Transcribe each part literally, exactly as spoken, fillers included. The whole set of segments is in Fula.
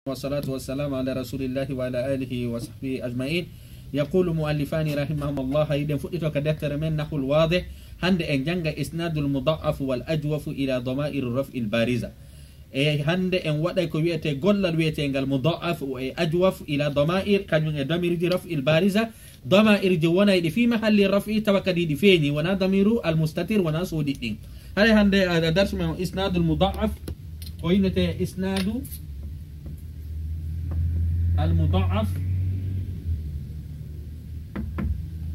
والصلاة والسلام على رسول الله وعلى آله وصحبه أجمعين. يقول مؤلفان رحمهم الله، eɗen fuɗɗito ka deftere men Nahwul Wadih. Hannde en jannga isnadul mudha'af wal ajwaf ila dama'ir raf'il bariza. E hannde en waɗay ko wiyetee gollal wiyeteengal mudha'af e ajwaf ila dama'ir, kañum e damirji raf'il bariza. Dama'irji wonayɗi fi mahalli raf'i, tawa kadi ɗi feeñi, wona damiru al mustatir, wona soodi ɗin. Haray hannde, a, darsu men o isnadul mudha'af, ko innete isnadu al mudha'af,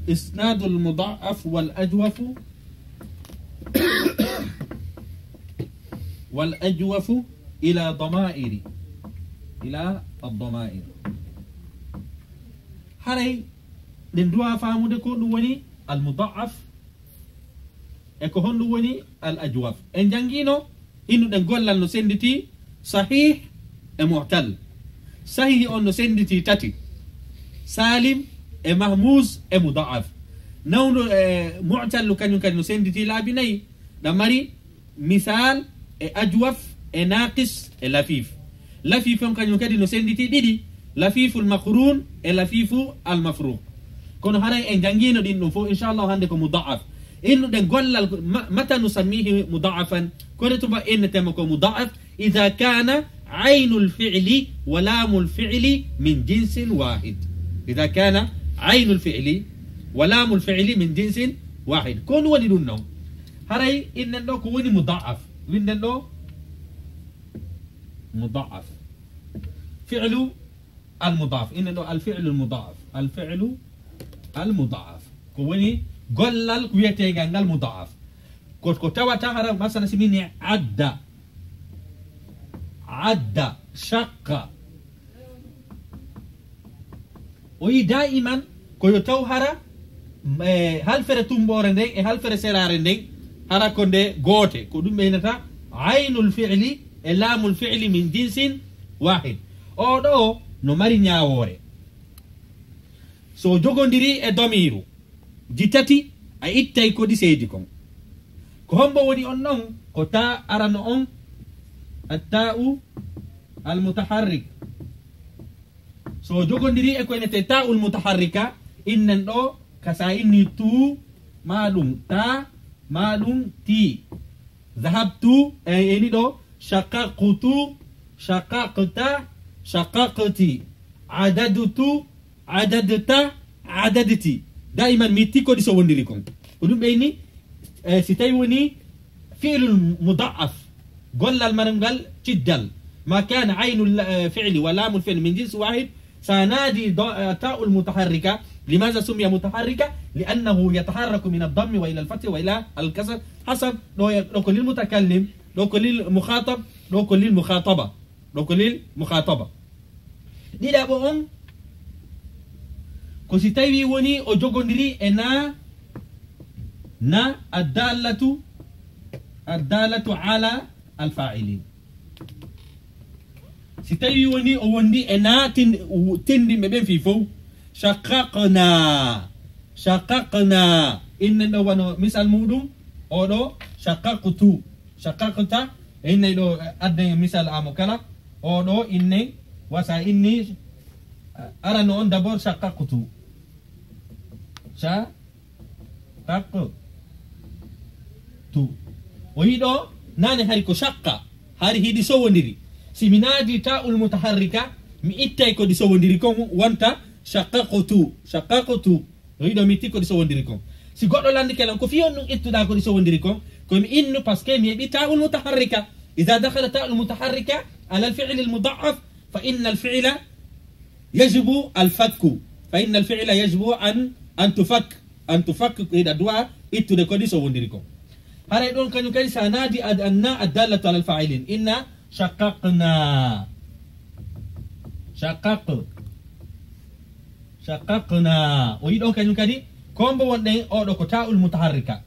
isnadul mudha'af wal ajwafu, wal ajwafu ila dama'iri, ila ad-dama'ir. Haray ɗen duwa faamude ko ɗum woni al mudha'af e ko honɗum woni al ajwaf. En janngino innuɗen gollal no sennditi sahih e mu'tal. Sahih on no sennditi tati, salim e mahmuz e mudha'af. Nawɗo e mu'tal kañum kadi no sennditi laabi nayi. Ɗa mari misal e ajwaf e naqis e lafif. Lafif on kañum kadi no sennditi ɗiɗi, lafiful maqrun e lafifu al mafruq. Kono haray en janngino ɗin ɗum fof, inchallah, hannde ko mudha'af. Innuɗen gollal ko ma-, mata nusammihi mudha'afan, kono tuma innetema ko mudha'af, idha kana aynul fi'li wa lamul fi'li min jinsin wahid. Idha kana aynul fi'li wa lamul fi'li min jinsin wahid. Ko ɗum woni ɗum non. Haray innen ɗo ko woni mudha'af. Winden ɗo mudha'af. Fi'lu al mudha'af. Innen ɗo al fi'lu al mudha'af. Al fi'lu al mudha'af. Ko woni gollal ko wiyeteegal ngal mudha'af. Ko, ko tawata hara, masala, si min adda, adda, shaqqa. O yi daiman ko yo taw hara, e, halfere tumboore nden e halfere seraare nden, hara ko nde goote. Ko ɗum ɓe innata aynul fi'li e laamul fi'li min jinsin wahid. O ɗo no mari ñaawoore. So o jogondiri e domiiru ji tati, a ittay ko ɗi seedi kon. Ko hombo woni on non? Ko ta arano on, atta'u al mutaharrik. So o jogondiri e ko innete ta'ul mutaharrika, innen ɗo ka sa inni tu, ma ɗum ta, ma ɗum ti. Dhahabtu, e, eni ɗo, shaqaqtu, shaqaqta, shaqaqti, adadtu, adadta, adadti. Daiman mi itti ko ɗi sowondiri kon. Ko ɗum ɓeyni, e, si tawi woni fi'lul mudha'af, gollal marngal ciddal, ma kana aynul, e, fi'li wa lamul fi'li min jinsi wahid, sa naadi do, e, ta'ul mutaharrika. Limaza summiya mutaharrika? Li'annahu yataharraku min ad-dammi wa ila al-fathi wa ila al-kasr. Hasab, ɗo, ɗo ko lil mutakallim, ɗo ko lil mukhatab, ɗo ko lil mukhataba. Ɗo ko lil mukhataba. Ɗiɗaɓo on, ko si tawi woni o jogondiri e na, na addallatu, addallatu ala al-fa'ilin. Si tawi woni o wondi e na tin-, tindinɓe ɓen fii fow, shaqaqna, shaqaqna, innen ɗo wano misal muɗum, o ɗo shaqaqtu, shaqaqta, e innay ɗo, eh, adden misal amo kala, o ɗo innay, wasa inni, eh, arano on d'abord shaqaqtu. Shaqaqtu. O yi ɗo, nane hari ko shaqqa, hari hiɗi sowondiri. Si mi naadi ta'ul mutaharrika, mi ittay ko ɗi sowondiri kon, wonta shaqaqtu, shaqaqtu. O yi ɗo mi itti ko ɗi sowondiri kon. Si goɗɗo landike lan, ko fii honɗum ittuɗaa ko ɗi sowondiri kon? Ko mi innu, parce que mi heɓi ta'ul mutaharrika. Idha dakhala ta'ul mutaharrika ala al-fi'li al-mudha'af, fa inna al-fi'la yajibu al-fakku. Fa inna al-fi'la yajibu an, an tufak. An tufak, ko hiɗa duwa ittude ko ɗi sowondiri kon. Haray ɗon kañum kadi sa naadi ad-, an na addallatu ala al-fa'ilin. Inna shaqaqna. Shaqaq. Shaqaqna. O yi ɗon kañum kadi, ko hombo wonɗen, o ɗo ko ta'ul mutaharrika.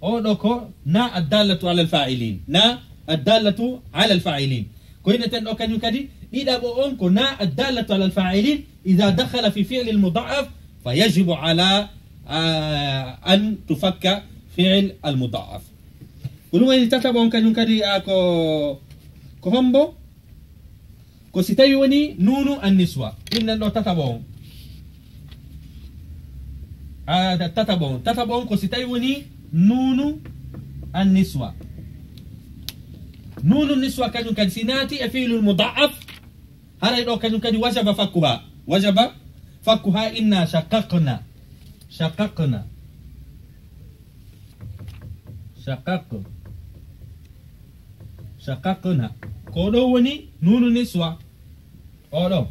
O ɗo ko na addallatu ala al-fa'ilin. Na addallatu ala al-fa'ilin. Ko inneten ɗo kañum kadi, ɗiɗaɓo on ko na addallatu ala al-fa'ilin, idha dakhala fi fi'li al-mudha'af, fa yajibu ala, ah, an tufakka fi'l al-mudha'af. Ko ɗum woni tataɓo on kañum kadi, ah, ko, ko hombo? Ko si tawi woni nunu anniswa. Innen ɗo tataɓo on. A, ta-, tataɓo on. Tataɓo on ko si tawi woni nunu anniswa. Nunu niswa kañum kadi si naati e fi'lul mudha'af, haray ɗo kañum kadi wajaba fakkuha. Wajaba fakkuha. Inna shaqaqna. Shaqaqna. Shaqaq. Shaqaqna. Ko ɗo woni nunu niswa. Oɗo.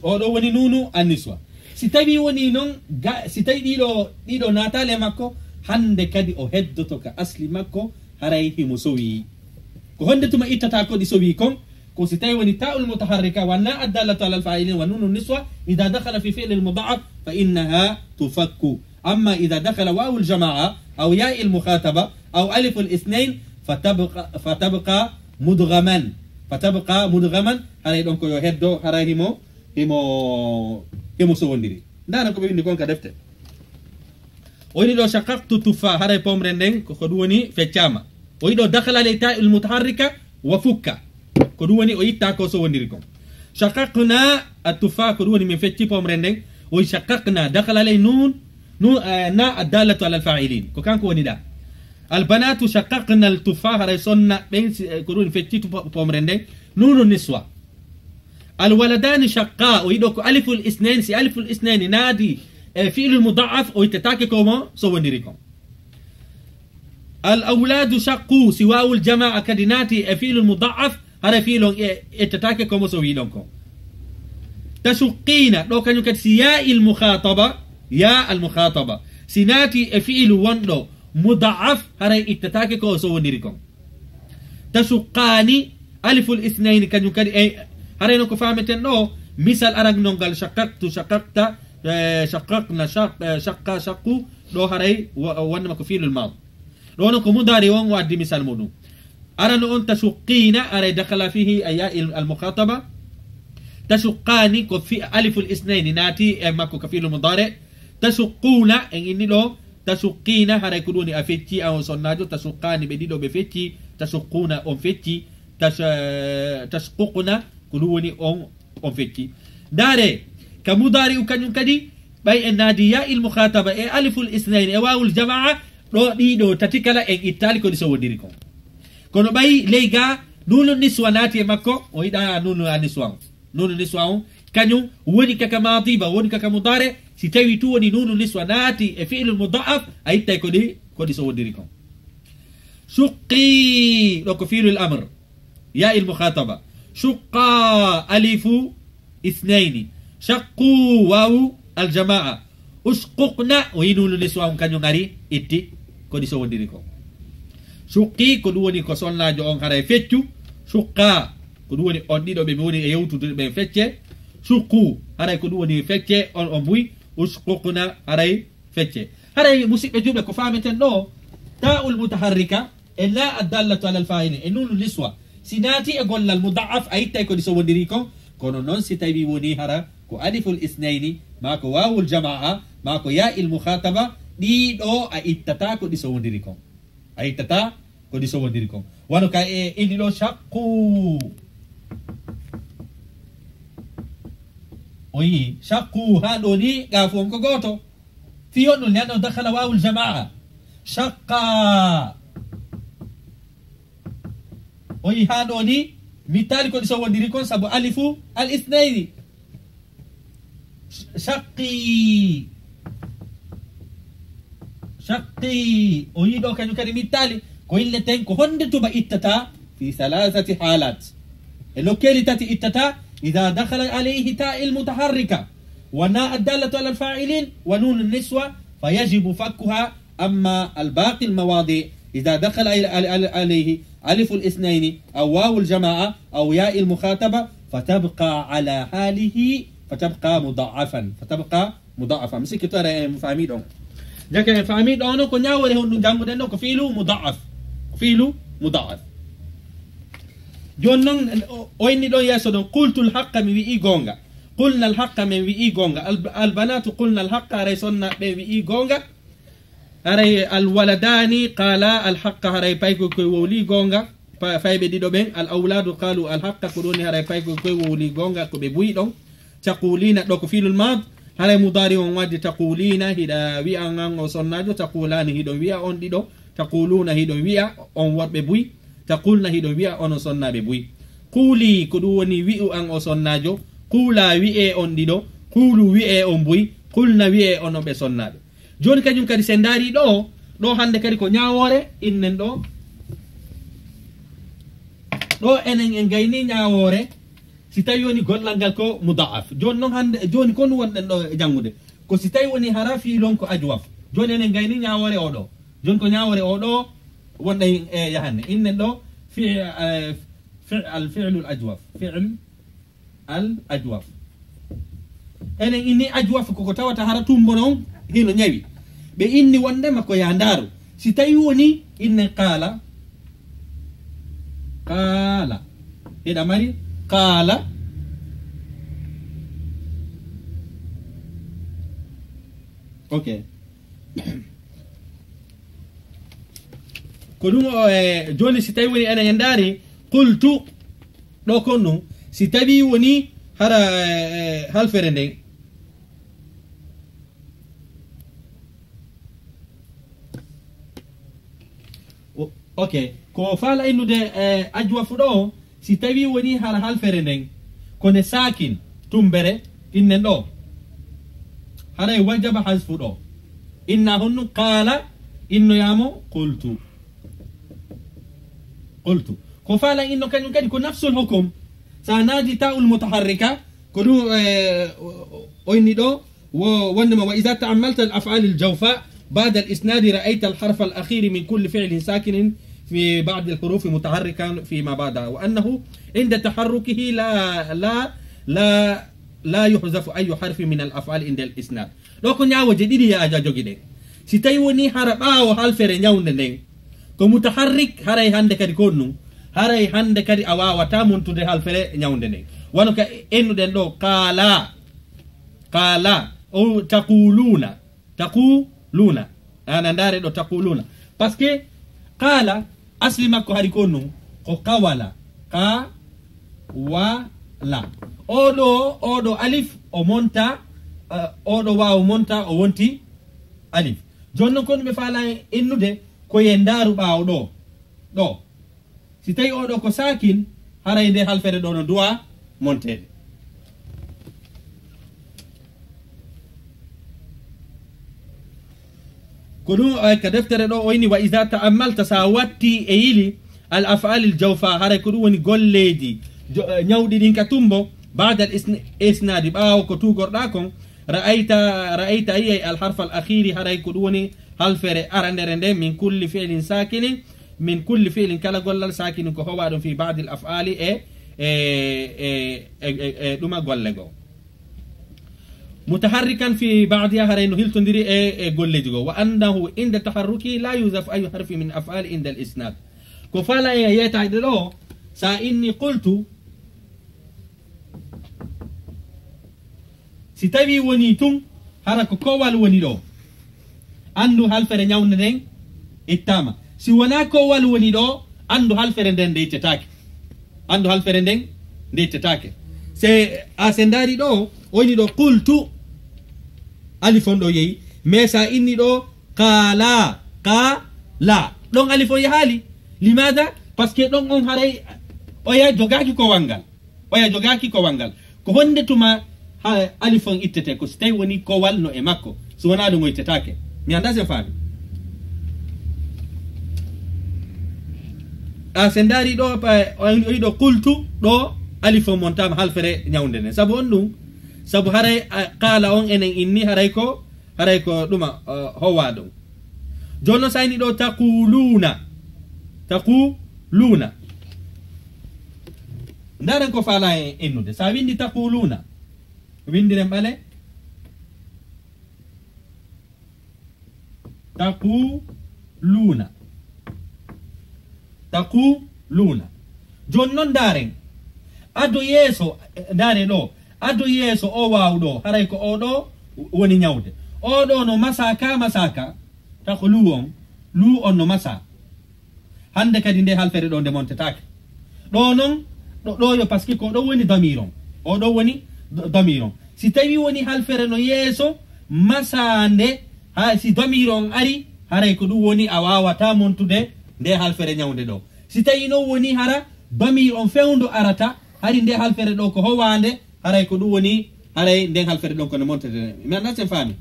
Oɗo woni nunu anniswa. Si tawi woni noon, ga, si tawi ɗiɗo, ɗiɗo naataali e makko, hannde kadi o heddoto ka asli makko, haray himo sowi. Ko honde tuma ittata ko ɗi sowi kon? Ko si tawi woni ta'ul mutaharrika, wa na addallatu alal fa'ilin, wa nunu niswa, idha dakhala fi fi'lil mudha'af, fa innaha tufakku. Amma idha dakhala wawul jama'a, aw ya'il mukhataba, aw aliful isnayn, fatabqa, fatabqa mudghaman. Fatabqa mudghaman, haray ɗon ko yo heddo, haray himo, himo, himo sowondiri. Ndana ko ɓe windi kon ka defte. O wiɗi ɗo shaqaqtu tuffa, haray pomre nden, ko, ko ɗum woni feccama. O wiɗi ɗo dakhala ley ta'il mutaharrika wa fukka. Ko ɗum woni o itta ko sowondiri kon. Shaqaqna at-tuffa, ko ɗum woni min fecci pomre nden. O wi shaqaqna, dakhala ley nun, nun, eh, na addallatu alal fa'ilin. Ko kanko woni ɗa. Al banatu shaqaqna al tuffa, haray sonna ɓen, si, eh, ko ɗum woni fecci tu po-, pomre nden. Nunu niswa. Al waladani shaqqa, o wiɗo ko aliful isnayn, si aliful isnayn naadi e fi'lul mudha'af, o ittataake ko mo sowondiri kon. Al awladu shaqqu, si wawul jama'a kadi naati e fi'lul mudha'af, hara fi'lon e, ittataake ko mo sowi ɗon kon. Tashuqqina, ɗo kañum kadi si ya'il mukhataba, ya al mukhataba, si naati e fi'lu wonɗo mudha'af, haray ittataake ko o sowondiri kon. Tashuqqani, aliful isnayni kañum kadi, e, haray no ko fameten ɗo, misal aran non ngal shaqaqtu, shaqaqta, eh, shaqaqna, shaq-, eh, shaqqa, shaqqu, ɗo haray wa-, wonnama ko fi'lul mad. Ɗo no ko mudari on o addi misal muɗum. Arano on tashuqqina, haray dakhala fihi a ya il-, al mukhataba. Tashuqqani ko fi-, aliful isnayni naati e makko ka fi'lul mudari. Tashuqquna, en inni ɗo, tashuqqina, haray ko ɗum woni a fecci, an on sonnaajo, tashuqqani, ɓe ɗiɗo ɓe fecci, tashuqquna, on fecci, tash-, eh, tashquqna, ko ɗum woni on, on fecci. Ndaare, ka mudari u kañum kadi, ɓay en naadi ya il mukhataba e aliful isnayn e wawul jamaa, ɗo ɗiɗo tati kala en ittaali ko ɗi sowodiri kon. Kono ɓay ley ga nunu niswa naati e makko, o yiɗa nunu a niswa on. Nunu niswa on, kañum woni kaka madi ba, woni kaka mudare, si tawi tu woni nunu niswa naati e fi'lul mudha'af, a ittay ko ɗi, ko ɗi sowodiri kon. Shuqqi, ɗo ko fi'lul amr, ya il mukhataba. Shuqqa, alifu isnayni. Shaqqu, wawu al jamaa. Ushquqna, o yi nunu niswa on kañum ari, itti, ko ɗi sowodiri kon. Shuqqi, ko ɗum woni ko sonnaajo on haray feccu. Shuqqa, ko ɗum woni on ɗiɗo ɓe mi woni e yewtude ɓen fecce. Shuqqu, haray ko ɗum woni fecce, on, on buy. Ushquqna, haray fecce. Haray musidɓe julɓe ko fameten ɗo, ta'ul mutaharrika, e la addallatu alal fa'ili, e nunu niswa. Si naati e gollal mudha'af, a ittay ko ɗi sowodiri kon. Kono non si tawi woni hara ko aliful isnayni, maa ko wawul jamaa, maa ko ya il mukhataba, ɗiɗo a ittata ko ɗi sowodiri kon. A ittata ko ɗi sowodiri kon. Wano ka e inni ɗo shaqqu. O yi, shaqqu, haa ɗo ni, ga fu on ko gooto. Fi on ɗum, li'annahu dakhala wawul jamaa. Shaqqa. O yi haa ɗo ni, mi taali ko ɗi sowodiri kon sabu alifu al isnayni. Shaqqi. Shaqqi. O yi ɗo kañum kadi mi taali. Ko illeten ko honde tuba ittata fi thalathati halat. E lokkeeli tati ittata, idha dakhala alayhi ta il mutaharrika. Wa na addallatu alal fa'ilin, wa nunu niswa, fa yajibu fakkuha. Amma al baqi al mawadi, idha dakhala al-, al-, al-, alayhi aliful isnayni, aw wawul jamaa, aw ya il mukhataba, fa tabqa ala halihi, fa tabqa mudha'afan, fa tabqa mudha'afan. Mi sikki to ara en faami ɗon. Jake en faami ɗon no ko ñaawore honɗum jannguɗen ɗo ko fi'lu mudha'af. Fi'lu mudha'af. Jooni non, o, o inni ɗon yeeso ɗon, qultu al haqqa, mi wi'i goonga. Qulna al haqqa, min wi'i goonga. Al, al banatu qulna al haqqa, haray sonna ɓe wi'i goonga. Haray al waladani qala al haqqa, haray paykoy koy wowli goonga. Fa-, fayɓe ɗiɗo ɓen, al awladu qalu al haqqa, ko ɗum woni haray fay ko koye wowli goonga, ko ɓe buy ɗon. Taqulina, ɗo ko fi'lul maad, haray mudaari on wadde taqulina, hiɗa wi'a an o sonnaajo, taqulani, hiɗon wi'a on ɗiɗo, taquluna, hiɗon wi'a on worɓe buy, taqulna, hiɗon wi'a onon sonnaaɓe buy. Quli, ko ɗum woni wi'u an o sonnaajo, qula, wi'e on ɗiɗo, qulu, wi'e on buy, qulna, wi'e onon ɓe sonnaaɓe. Jooni kañum kadi, si en ndaari ɗo, ɗo hannde kadi ko ñaawoore, innen ɗo. Ɗo enen en gayni ñaawoore, si tawi woni gollal ngal ko mudaaf. Jooni noon hannde, jooni ko ɗum wonɗen ɗo e janngude. Ko si tawi woni hara fiilon ko ajwaf. Jooni enen gayni ñaawoore o ɗo. Jooni ko ñaawoore o ɗo wonɗen e yahande. Innen ɗo fi-, eh, fi-, al fi'lul ajwaf. Fi'l al ajwaf. Enen inni ajwaf koko tawata hara tumbo non hino ñawi. Ɓe inni wondema ko ya ndaaru. Si tawi woni inne qaala, qaala. Hiɗa mari qaala. Ok. Ko ɗum o, e, jooni si tawi woni enen en ndaari, qultu, ɗo kon ɗum, si tawi woni hara, e, halfere nden. O-, ok, ko faala innude, e, ajwafu ɗo, si tawi woni hara halfere nden, ko nde saakin, tumbere, innen ɗo. Haray wajaba hasfu ɗo. Inna honno qaala, innoyaamo qultu. Qultu. Ko faala inno kañum kadi ko nafsul hukum. Sa naadi ta'ul mutaharrika, ko ɗum, e, o-, o-, o inni ɗo, Wo-, wonde ma, وإذا تأملت الأفعال الجوفاء بعد الإسناد رأيت الحرف الأخير من كل فعل ساكن في بعض الحروف متحركا فيما بعدها، وأنه عند تحركه لا، لا، لا، لا يحذف أي حرف من الأفعال عند الإسناد. Ɗo ko ñaawooje ɗiɗi ya aja jogi ɗen. Si tawi woni hara ɓaawo halfere ñawnde nden, ko mutaharrik, haray hannde kadi ko ɗum. Haray hannde kadi a waawataa montude halfere ñawnde nden. Wano ka ennuɗen ɗo, qaala. Qaala, o taquluuna, taquluuna. Ana ndaare ɗo taquluuna. Parce que qaala, asli makko hari ko nun, ko qawala. Qawala. Oɗo, oɗo alif, o monta, eh, oɗo waaw monta, o wonti alif. Jooni non ko ɗum ɓe faala innude, ko ye ndaaru ɓaawo ɗo. Ɗo. Si tawi oɗo ko saakin, haray nde halfere ɗo no duwa monteede. Ko ɗum, eh, ka deftere ɗo o inni, "Wa iza ta'ammalta", sa watti e yili, "al af'alil jawfa", haray ko ɗum woni golleeji jo-, eh, ñawɗi ɗin ka tumbo, "ba'dal isn-, isnadi", ɓaawo ko tuugorɗaa kon, "ra'ayta", ra'ayta a yi'ay, "al harfal akhiri", haray ko ɗum woni halfere arandere nde, "min kulli fi'lin sakinin", "min kulli fi'lin", kala gollal, "sakinin", ko howaa ɗum, "fi ba'dil af'ali", e, e, e, e, e, e ɗuma golle goo. "Mutaharrikan fi ba'diha", haray no hiltondiri e, e golleeji goo. "Wa annahu inda taharruki la yuzaf ayu harfi min af'ali inda al isnad." Ko faala e yeetayɗe ɗo, sa inni qultu, si tawi woni tun, hara ko kowal woni ɗo, anndu halfere ñawnde nden ittaama. Si wonaa kowal woni ɗo, anndu halfere nden nde ittetaake. Anndu halfere nden nde ittetaake. Se a se ndaari ɗo, o inni ɗo qultu, alif on ɗo yehi. Mais sa inni ɗo qaala, qaala, ɗon alif on yahaali. Limaada? Parce que ɗon on haray oya jogaaki kowal ngal. Oya jogaaki kowal ngal. Ko honde tuma ha alif on ittete? Ko si tawi woni kowal no e makko. Si wonaa ɗum o ittetaake. Mi anndaa si en faami. A se ndaari ɗo, pa-, o, o yiɗo qultu, ɗo alif on montaama halfere ñawnde nden. Sabu on ɗum, sabu haray, a, qaala on enen inni haray ko, haray ko ɗuma, o, howaa ɗum. Jooni non sa inni ɗo taquluuna. Taquluuna. Ndaaren ko faala en innude. Sa windi taquluuna, windiren ɓale. Taquluuna. Taquluuna. Jooni non ndaaren. Ado yeeso, ndaare ɗo. Ado yeeso o waaw ɗo. Haray ko o ɗo woni ñawde. O ɗo no masa ka, masa ka. Taqulu on. Lu on no masa. Hannde kadi nde halfere ɗo nde montetaake. Ɗo noon, ɗo, ɗo yo, parce que ko ɗo woni damir on. O ɗo woni d-, damir on. Si tawi woni halfere no yeeso, masaande, ha, si damir on ari, haray ko ɗum woni a waawata montude nde halfere ñawnde ɗo. Si tawi noon woni hara damir on fewndo arata, hari nde halfere ɗo ko howaande, haray ko ɗum woni, haray nden halfere ɗon ko nde montete. Mi anndaa sen faami.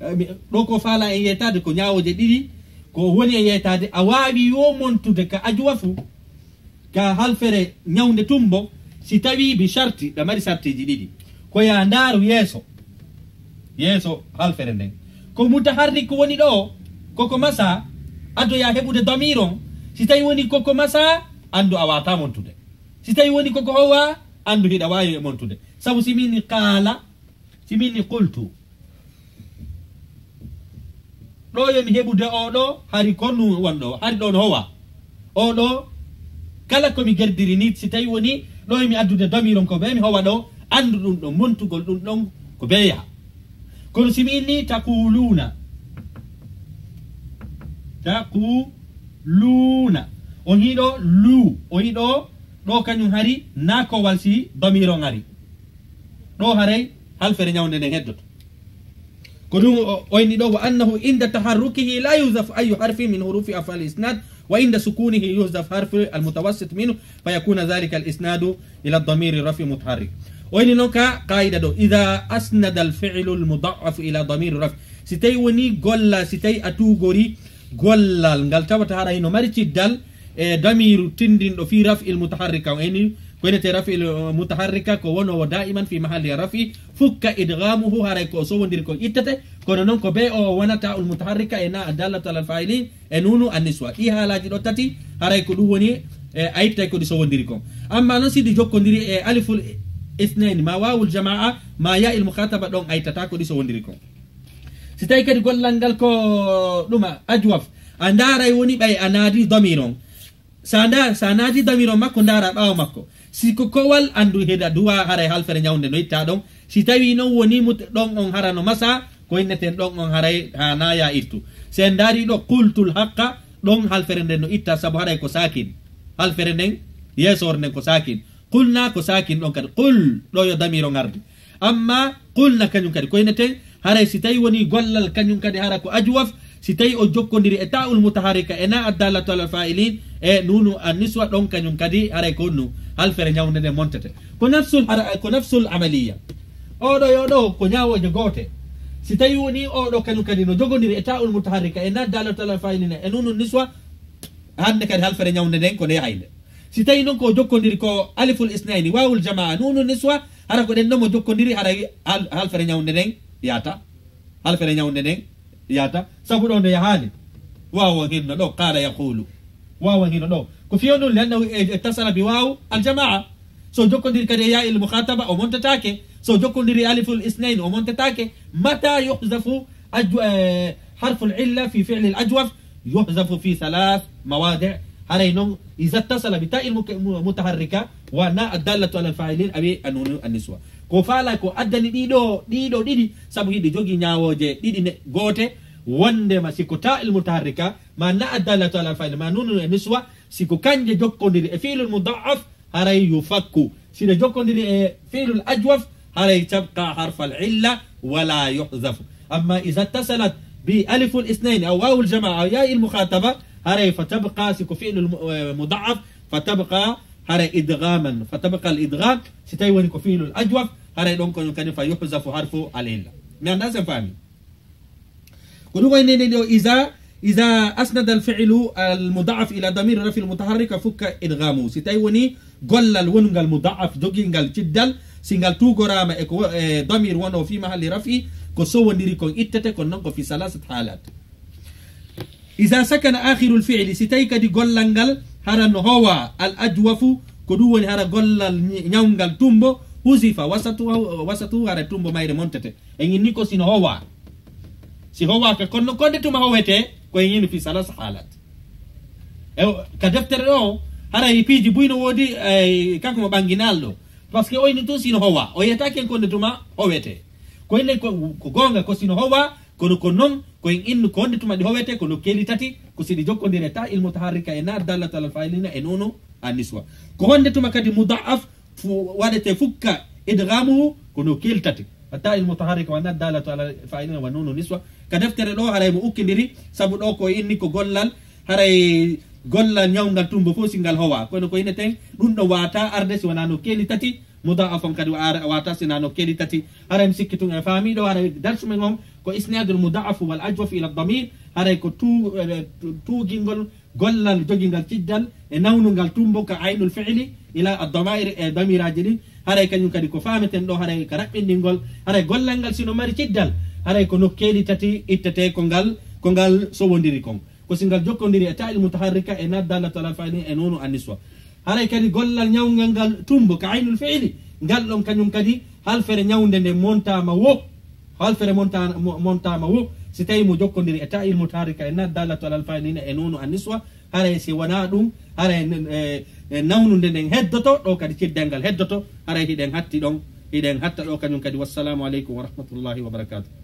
Eh, mi, ɗo ko faala en yeytaade ko ñaawooje ɗiɗi, ko woni e yeytaade a waawi yo montude ka ajwafu, ka halfere ñawnde tumbo, si tawi bi sharti, ɗa mari sartiji ɗiɗi. Ko ya ndaaru yeeso, yeeso halfere nden. Ko mutaharrik woni ɗo, koko masa, ado ya heɓude damir on. Si tawi woni koko masa, anndu a waata montude. Si tawi woni koko howa, anndu hiɗa waawi e montude. Sabu si min ni qaala, si min ni qultu. Ɗo yo mi heɓude o ɗo, hari ko nu won ɗo, hari ɗo no howa. O ɗo, kala ko mi gerdiri ni, si tawi woni ɗo yo mi addude damir on ko be mi howa ɗo, anndu ɗum ɗo, montugol ɗum ɗon ko beya. Kono si mi inni taquluuna, taquluuna, on hiɗo lu, o hiɗo ɗo kañum hari na ko wal si damir on ari. Ɗo haray halfere ñawnde nden heddoto. Ko ɗum o, o inni ɗo, wa annahu inda taharrukihi la yuhzafu ayyu harfin min hurufi af'al isnad, wa inda sukunihi yuhzaf harfu al mutawassit minhu, fa yakuna dhalika al isnadu ila damiri rafi mutaharrik. O inni noon ka qaida ɗo, idha asnada al fi'lu al mudha'af ila damiri rafi. Si tawi woni golla, si tawi a tugori gollal ngal tawata haray no mari ciddal, e damiru tindinɗo fi raf'il mutaharrika, o inni ko inete raf'il, uh, mutaharrika ko wonowo da'iman fi mahalli raf'i, fukka idghamuhu, haray ko o sowondiri ko ittete, kono noon ko be o wonata ul mutaharrika e na addallatu alal fa'ilin e nunu anniswa. Ɗi haalaji ɗo tati, haray ko ɗum woni, e, a ittay ko ɗi sowondiri kon. Amma noon si ɗi jokkondiri e aliful isnaini, ma wawul jama'a, ma ya'il mukhataba, ɗon a ittata ko ɗi sowondiri kon. Si tawi kadi gollal ngal ko ɗuma ajwaf, a ndaaray woni ɓay a naadi damir on. Sa nda-, sa naadi damir on makko, ndaara ɓaawo makko. Si ko kowal, anndu heɗa duwa haray halfere ñawnde no itta ɗon. Si tawi noon woni mut-, ɗon on hara no masa, ko inneten ɗon on haray ha na ya ittu. Si en ndaari ɗo qultul haqqa, ɗon halfere nden no itta, sabu haray ko sakin. Halfere nden, yeesoore nden ko sakin. Qulna ko sakin ɗon kadi. Qul, ɗo yo damir on ardi. Amma qulna kañum kadi ko ineten, haray si tawi woni gollal kañum kadi hara ko ajwaf, si tawi o jokkondiri e ta'ul mutaharrika e na addallatu alal fa'ilin e nunu anniswa ɗon kañum kadi haray ko honnu halfere ñawnde nde montete. Ko nafsul hara, ko nafsul amaliya. Oɗo yo ɗo ko ñaawooje goote. Si tawi woni oɗo kañum kadi no jogondiri e ta'ul mutaharrika e na addallatu alal fa'ilin e nunu niswa, hannde kadi halfere ñawnde nden ko nde haynde. Si tawi noon ko jokkondiri ko aliful isnaini, wawul jamaa, nunu niswa, hara ko ɗen ɗon mo jokkondiri, hara wi-, hal-, halfere ñawnde nden yaata. Halfere ñawnde nden yaata. Sabu ɗo nde yahaali. Wawan hinno ɗo, qala yaqulu. Wawan hinno ɗo. Ko fiyo ɗum, liannahu e, e tasala bi wawu al jamaa. So jokkondiri kadi e ya il mukhataba, o montataake. So jokkondiri aliful isnain, o montataake. Mata yuhzafu aju-, eh, harful illa fi fi'li al ajwaf, yuhzafu fi thalath mawadi'. Haray noon, iza tasala bi ta'il mu-, mu-, mutaharrika wa na addallatu ala al fa'ilin awi anunu anniswa. Ko faala ko addani ɗiɗo, ɗiɗo ɗiɗi, sabu hiɗi jogi ñaawooje ɗiɗi ne, goote, wondema si ko ta'il mutaharrika, ma na addallatu ala al fa'ilin, ma nunu anniswa, si ko kanje jokkondiri e fi'lul mudha'af, haray yufakku. Si ɗe jokkondiri e fi'lul ajwaf, haray tabqa harfal illa wala yuhzafu. Amma iza tasalat bi aliful isnaini aw wawul jamaa aw ya'il mukhataba, haray fa tabqa, si ko fi'lul mu-, eh, mudha'af, fa tabqa, haray idghaman, fa tabqa al idgham. Si tawi woni ko fi'lul ajwaf, haray ɗon ko kadi fa yuhzafu harfu al illa. Mi annda sen faami. Ko ɗum woni nene ɗo, iza, iza asnada al fi'lu al mudha'af ila damir rafi al mutaharrika fukka idghamu. Si tawi woni gollal wonungal mudha'af, jogingal ciddal, si ngal tugorama e ko, e damir wono fi mahalli raf'i, ko sowondiri kon ittete, kon noon ko fi salasat halat. Iza sakana akhirul fi'li, si tawi kadi gollal ngal hara no howa al ajwafu, ko ɗum woni hara gollal ñi-, ñawngal tumbo, huzifa wasatu, wasatu, hara tumbo mayre montete. E ñin ni ko sino howa. Si howa ka konno konde tuma howete, ko e ñin fi salas halat. E o, ka deftere ɗo, haray piiji buy no woodi, eh, kanko mo ɓanginal ɗo. Parce que o inni tun sino howa, o yiyata ken konde tuma howete. Ko enne ko, ko goonga ko sino howa, kono ko non Ko en innu ko honde tuma ɗi howete, ko nokkeeli tati, ko si ɗi jokkondiri e ta il mutaharrika e na dallatu alal fa'ilina e nono anniswa. Ko honde tuma kadi mudha'af fu-, waɗete fukka idghamuhu, ko nokkeeli tati. Hatta il mutaharrika wa na dallatu alal fa'ilina wa nono niswa. Ka deftere ɗo haray mo ukkindiri, sabu ɗo ko inni ko gollal, haray gollal ñawngal tumbo fof si ngal howa. Kono ko inneten ɗum ɗo wata arde si wona nokkeeli tati, mudha'af on kadi wa-, wata si na nokkeeli tati. Haray mi sikki tun e faamiɗo, haray darsu men on ko isnadul mudha'af wal ajwaf ila damir, haray ko tu-, eh, tu-, tuugingol gollal jogingal ciddal e nawnungal tumbo ka aynul fi'li ila ad-damair e damiraaji ɗin. Haray kañum kadi ko faameten ɗo, haray ka raɓɓinɗingol, haray gollal ngal sino mari ciddal, haray ko nokkeeli tati ittete ko ngal, ko ngal sowondiri kon. Ko si ngal jokkondiri e ta'il mutaharrika e na dallatu alal fa'ilina e nono anniswa. Haray kadi gollal ñawngal ngal tumbo ka aynul fi'li, ngal ɗon kañum kadi halfere ñawnde nde montama wo, halfere monta-, mo-, montama wo, si tawi mo jokkondiri e ta'il mutaharrika e na dallatu alal fa'ilina e nono anniswa, haray si wona ɗum, haray n-, e, e nawnunde nden heddoto, ɗo kadi ciddal ngal heddoto, haray hiɗen hatti ɗon, hiɗen hatta ɗo kañum kadi. Wassalamu aleykum wa rahmatullahi wa barakatuh.